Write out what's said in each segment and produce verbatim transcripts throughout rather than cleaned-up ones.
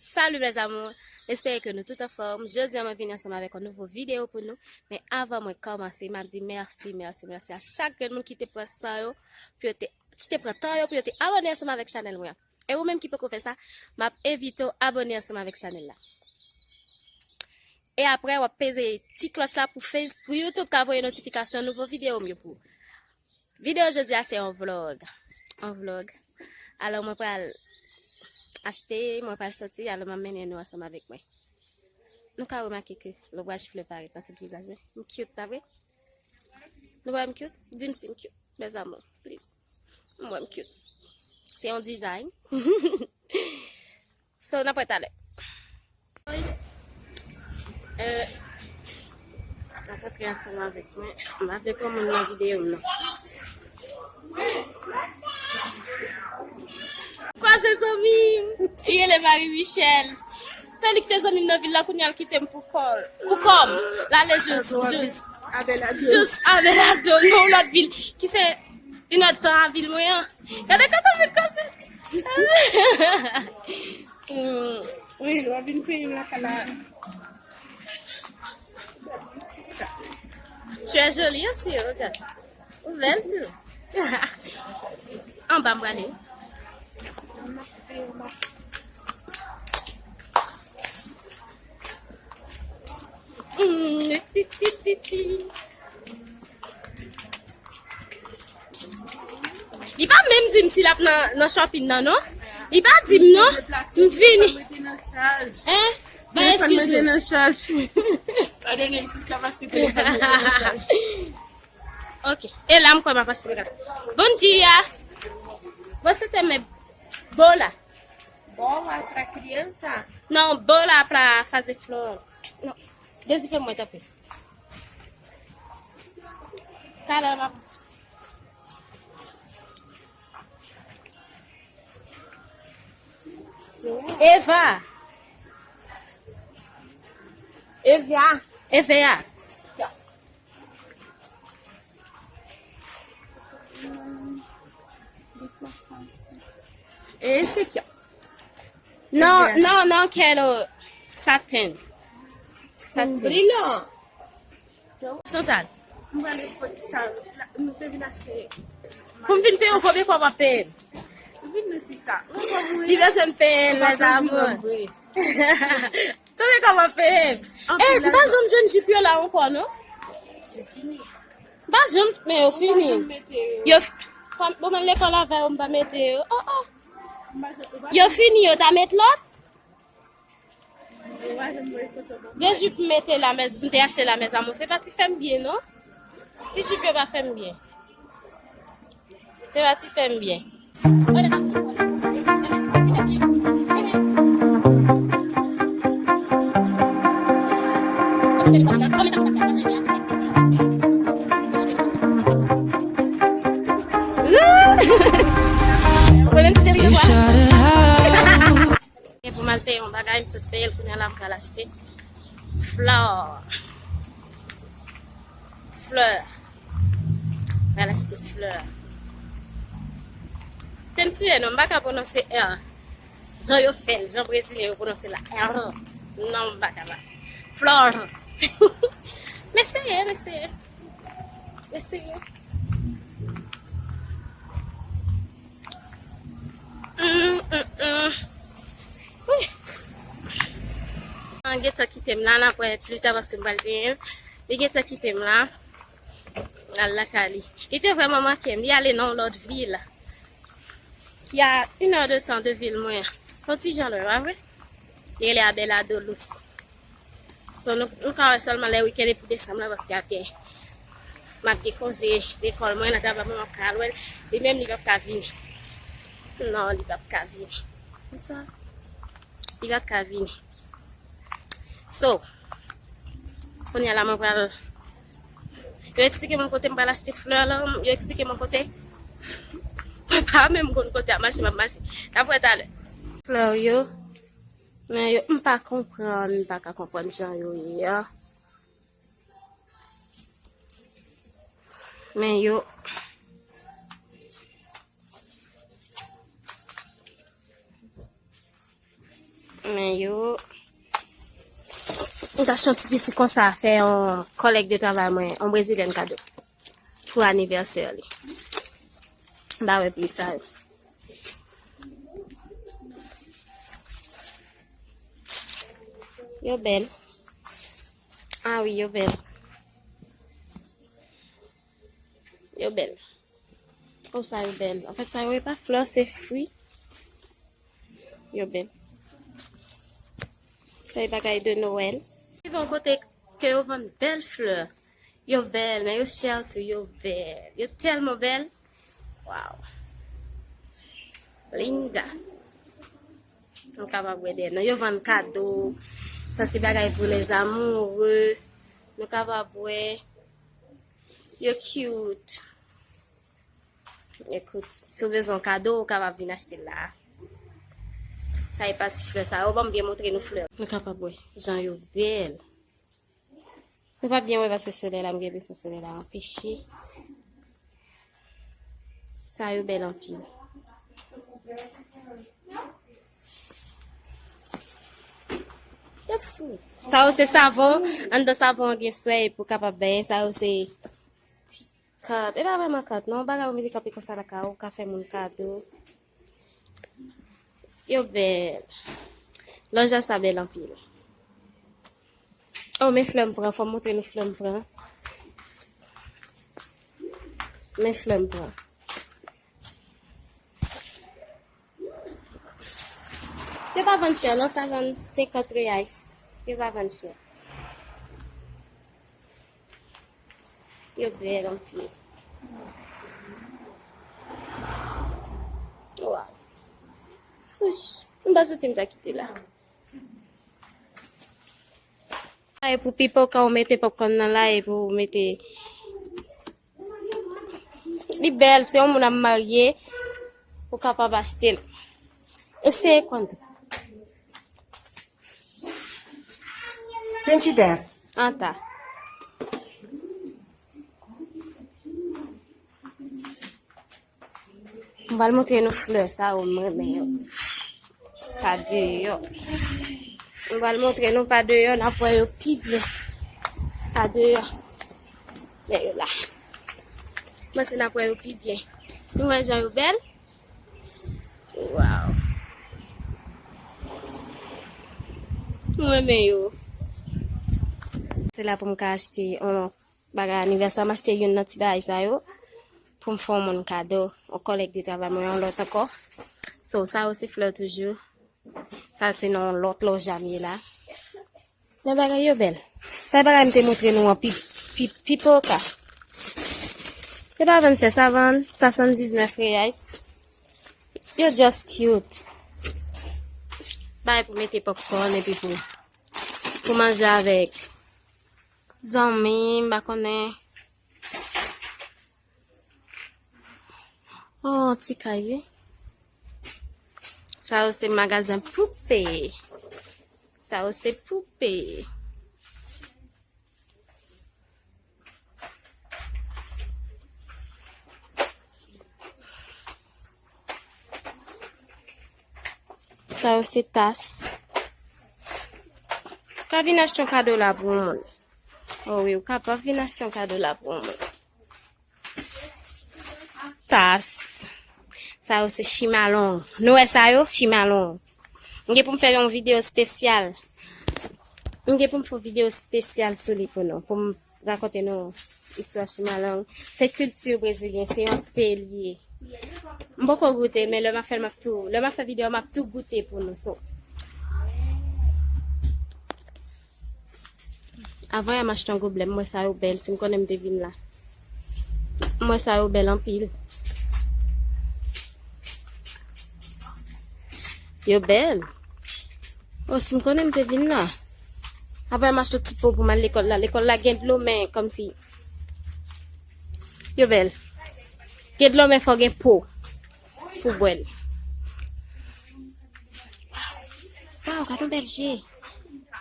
Salut mes amours, m espere ke nou tout anfòm. Jodi a mwen vini ansanm avèk yon nouvo videyo pou nou. Men avan mwen kòmanse, m ap di mèsi, mèsi, mèsi a chak grenn moun ki te pran san yo, pou yo te, ki te pran tan yo pou yo te abòne ansanm avèk chanèl mwen an. E ou menm ki poko fè sa, m ap envite w abòne ansanm avèk chanèl la. E apre, w ap peze ti klòch la pou Face, pou YouTube ka voye notifikasyon nouvo videyo m yo pou ou. Videyo jodi a se yon vlog. Yon vlog. Alò, mwen pral achte, mwen pral soti, alò m ap mennen nou ansanm avèk mwen. Nou ka remake ke lonbraj flè parèt nan tout vizaj mwen. M cute, pa vre? Nou wè m cute? Di m si m cute, mes amours, please. M wè m cute. Se yon design. So, n ap wè talè. Euh, n ap antre ansanm avèk mwen. M ap vle pran moun nan videyo m nan. Kwaze zanmi m, li rele Marie Michel. Se li ki te zanmi m nan vil la, kounye a l kite m pou kò l. Pou kò m. L ale jous, jous. Jous Abelado, yon lòt vil. Ki se inèdtan a vil mwen an. Gade kote m met koze. Hmm. Wi, w ap vin peye m lakay la. Tu es jolie aussi, regarde. Ou bèl tou. Anba m prale. Mm, ti, ti, ti, ti. Li pa menm di m si l ap nan, nan shopping nan, non. Li pa di m, non. M vini. Hein? Ba, eskize m. Nan chaj. Pa de nèg sista paske telefòn mwen te nan chaj. Ok. E la m kwè m ap achte bagay. Bom dia. Você tem bola? Bola pra criança? Não, bola pra fazer flor. Não. Dezife mwen, tanpri. Talè m ap Eva. Eva. Eva. Esse aqui, ó. Não, não, não quero satin. Satin. Brilho. Chantal. Mwen ale kot sa nou te vin achte. Pou m vin peye w, konbyen kòb w ap peye m? Vin men sista. Li bezwen peye m, mes amours. Konbyen kòb w ap peye m? Eh, m pa janm jwenn jip yo la ankò, non. M pa janm, men yo fini. Yo, bon, mwen lekòl avè yo, m pa mete yo. Oh, oh. Yo fini, yo ta met lòt. De jip m mete la, mes, m te achte la, mes amours. Se pa ti fè m byen, non. Ti jip yo pa fè m byen. Se pa ti fè m byen. Mwen menm tou cheri yo vwa. E pou m al peye yon bagay, m sot peye l, kounye a la m pral achte flè. Flè. M pral achte flè. Te m tiye non, m pa ka pwononse R. Jan yo fè l, jan brezilyen yo pwononse la. R. Non, m pa ka pa. Flè. M eseye, m eseye. M eseye. Mm, mm, mm. Wi. An gentan kite m la, n ap wè pli ta paske m pral benyen. Li gentan kite m la. L al lakay li. Li te vrèman manke m. Li ale nan yon lòt vil. Ki a une heure de temps de vil mwen. Yon ti jan lwen, pa vre? Li rele Abelardo Luz. So, nou, nou ka wè sèlman lè wikenn epi desanm la, paske ap gen, m ap gen konje lekòl mwen, nan travay mwen, m ap ka al wè l. Li menm, li p ap ka vini. Non, li p ap ka vini. Bonswa. Li p ap ka vini. So, kounye a la, mwen pral, yo eksplike mwen kote m pral achte flè la, yo eksplike mwen kote. Mwen pa menm konn kote ap mache, m ap mache. N ap wè talè. Flè yo. Men yo, m pa konprann, m pa ka konprann jan yo ye a. Men yo. Men yo, m t achte yon ti piti konsa fè yon kòlèg de travay mwen, yon brezilyèn kado pou anivèsè li. M pa wè pri sa yo. Yo bèl. Ah wi, yo bèl. Yo bèl. Oh, sa yo bèl. Anfèt, sa yo e pa flè, se fwi. Yo bèl. Sa e bagay de Noël. Rive yon kote ke yo vann bèl flè. Yo bèl, men yo chè tou, yo bèl. Yo tèlman bèl. Wow. Linda. Nou kapab wè dèyè. Non, yo vann kado. Sa se bagay pou les amoureux. Nou kapab wè. Yo cute. Ekout, si w bezwen kado, ou kapab vin achte l la. Sa e pa ti flè sa yo. Bon, m byen montre nou flè. Nou kapab wè jan yo bèl. Nou pa byen wè paske solèy la, m gen enpresyon solèy la anpeche. Sa yo bèl anpil. Yo fou. Sa yo se savon, anndan savon an gen swè pou kapab benyen, sa yo se ti kant. E pa vrèman kant, non, bagay ou mete kanpe konsa lakay ou, ou ka fè moun kado. Yo bèl. Lòj la sa bèl anpil. Oh, men flè m pran, fò m montre nou flè m pran. Men flè m pran. Yo pa vann chè, non, sa vann senkant reais. Yo pa vann chè. Yo bèl anpil. Waw. Ouch, m pa santi m ta kite la. Sa e pou pipo, kan ou mete popcorn nan la, e pou ou mete. Li bèl, se yon moun ap marye, ou kapab achte l. Eseye konn. Sentidas. Anta. M pral montre nou flè sa yo, m renmen yo. Pa deyò. M pral montre nou pa deyò, n ap wè yo pi byen. Pa deyò. Men yo la. M panse n ap wè yo pi byen. Nou wè jan yo bèl? Waw. M renmen yo. Se la pou m ka achte yon bagay anivèsè, m achte youn nan ti bagay sa yo pou m fè yon moun kado, yon kòlèg de travay mwen, yon lòt ankò. So, sa yo se flè toujou. Sa se nan yon lòt lòj a m ye la. Men bagay yo bèl. Sa bagay m te montre nou an pi, pi, pi poka. Yo pa vann chè, sa vann swasanndiznèf reais. Yo just cute. Bagay pou mete popcorn epi pou, pou manje avèk zanmi, m pa konnen. Oh, ti kay, wi. Sa yo se magazen poupe. Sa yo se poupe. Sa yo se tas. Ou ka vin achte yon kado la pou yon moun. Oh wi, ou kapab vin achte yon kado la pou yon moun. Tas. Sa yo se chimalong. Nou wè sa yo? Chimalong. M gen pou m fè yon videyo espesyal. M gen pou m fè yon videyo espesyal sou li pou nou. Pou m rakonte nou istwa chimalong. Se kilti brezilyen, se yon te li ye. M poko goute, men lè m ap fè l, m ap tou, lè m ap fè videyo, m ap tou goute pou nou. So, avan yè m achte yon goblè, m wè sa yo bèl, si m konnen m te vin la. M wè sa yo bèl anpil. Yo bèl. Oh, si m konnen m te vin la. Avan yè m achte ti po pou m al lekòl la. Lekòl la gen dlo, men kòmsi yo bèl. Gen dlo, men fò gen po pou bwè l. Waw, gade yon bèl je.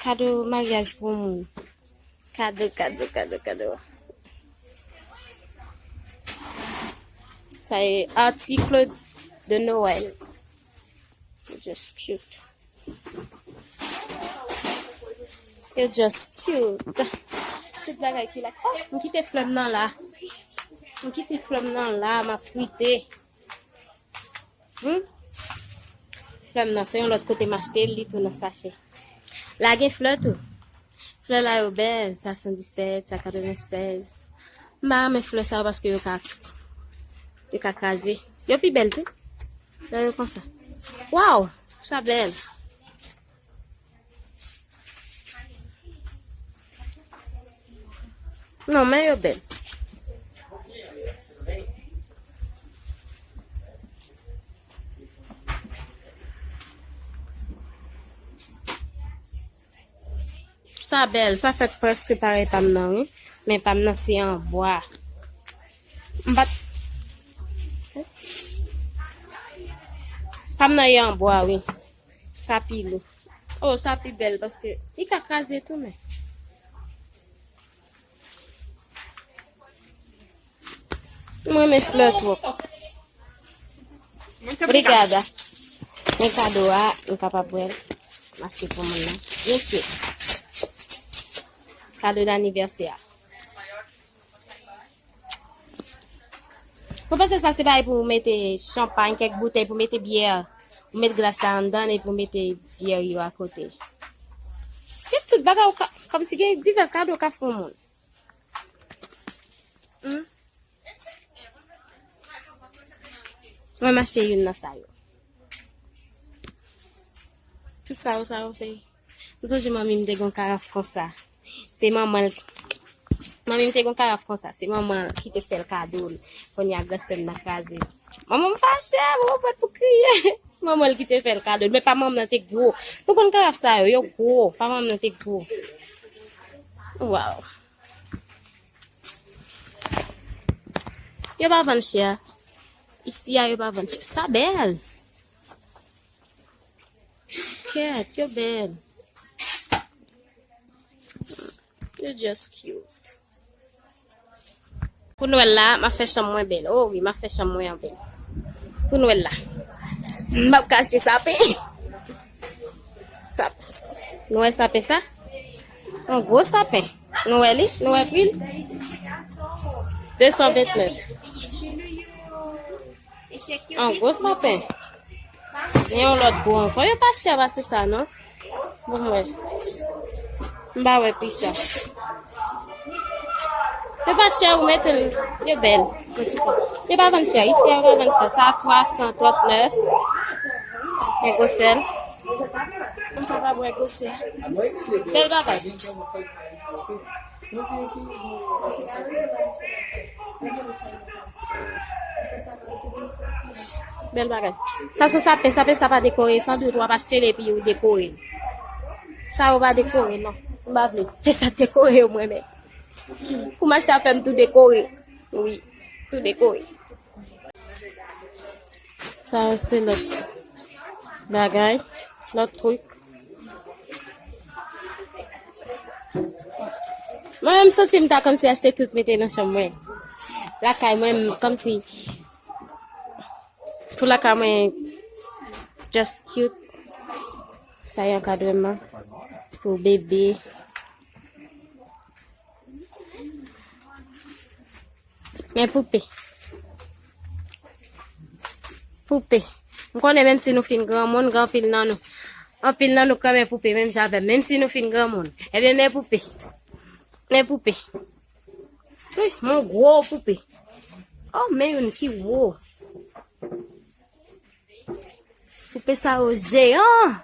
Kado maryaj pou yon moun. Kado, kado, kado, kado. Sa e article de Noël. Just cute. Yo just cute. Tout bagay ki la. Oh, m kite flè m nan la. M kite flè m nan la, m ap frite. Hmm? Flè m nan, se yon lòt kote m achte l, li tou nan sachè. La gen flè tou. Flè la yo bèl, sa sèt san disèt, sa katrevennsèz. M pa renmen flè sa yo paske yo ka, yo ka kraze. Yo pi bèl tou. Lè yo konsa. Waw, sa bèl. Non, men yo bèl. Sa bèl, sa fèk prèske parèy pa m nan, wi. Men pa m nan se an bwa. M pa t-, pa m nan e an bwa, wi. Sa pi lou. Oh, sa pi bèl paske li ka kraze tou, men. M renmen flè twòp. Obrigada. Men kado a, m kapab wè l. M achte pou moun nan. Byen cute. Kado danivèsè a. Mwen panse sa se bagay pou mete chanpay, kèk boutèy, pou mete byè. Ou met glas la anndan epi ou mete byè yo akote. Gen tout bagay ou ka, kòmsi gen divès kado ou ka fè yon moun. Hmm? Mwen m achte youn nan sa yo. Tout sa yo, sa yo, se, m sonje manmi m te gon karaf konsa. Se manman l, manmi m te gon karaf konsa. Se manman l ki te fè l kado l. Kounye a, gran sè m nan kraze l. Manman m fache, manman m pran pou kriye. Manman l ki te fè l kado l. Men pa manman m nan te gwo. Nou konn karaf sa yo, yo gwo. Pa manman m nan te gwo. Waw. Yo pa vann chè. Isi a, yo pa vann chè. Sa bèl. Kèt, yo bèl. Yo just cute. Pou Nwèl la, m ap fè chanm mwen bèl. Oh wi, m ap fè chanm mwen an bèl. Pou Nwèl la. M ap ka achte sapen. Sap-, nou wè sapen sa? Yon gwo sapen. Nou wè li? Nou wè pri l? De san vennèf. Yon gwo sapen. Gen yon lòt gwo ankò. Yo pa chè pase sa, non? Bon, m wè. M pa wè pri sa. Yo pa chè, ou mete l. Yo bèl. Yo pa vann chè. Isi a, yo pa vann chè. Sa a twa san trannèf. Men gwosè l. M kapab wè gwosè. Bèl bagay. Bèl bagay. Sa se sapen, sapen sa pa dekore, san dout w ap achte l epi ou dekore l. Sa yo pa dekore, non. M pa vle. Se sa dekore yo, mwen menm. Pou m achte afè m tou dekore. Wi, tou dekore. Sa yo se lòt bagay, lòt twik. Mwen menm, m santi m ta kòmsi achte tout mete nan chanm mwen. Lakay mwen, m kòmsi pou lakay mwen just cute. Sa yon kadreman pou bebe. Men poupe. Poupe. M konnen menm si nou fin granmoun, gen anpil nan nou. Anpil nan nou k renmen poupe menm jan avè m. Menm si nou fin granmoun. Ebyen, men poupe. Men poupe. Wi, men gwo poupe. Oh, men youn ki wo. Poupe sa yo jeyan.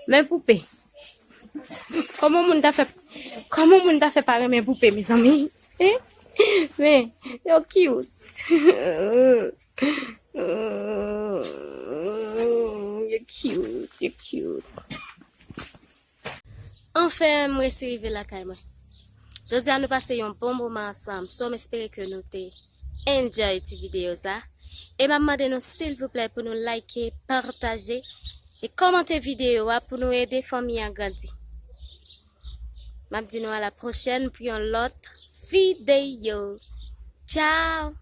Men poupe. Kòman moun ta fè, kòman moun ta fè pa renmen poupe, mezanmi? Hein? Men, yo cute. Yo cute, yo cute. Anfen, m resi rive lakay mwen. Jodi a, nou pase yon bon moman ansanm. So, m espere ke nou te enjoy ti videyo sa. E m ap mande nou, silvouplè, pou nou like, pataje e kòmante videyo a pou nou ede fanmi an grandi. M ap di nou a la pwochèn pou yon lòt videyo. Tchao!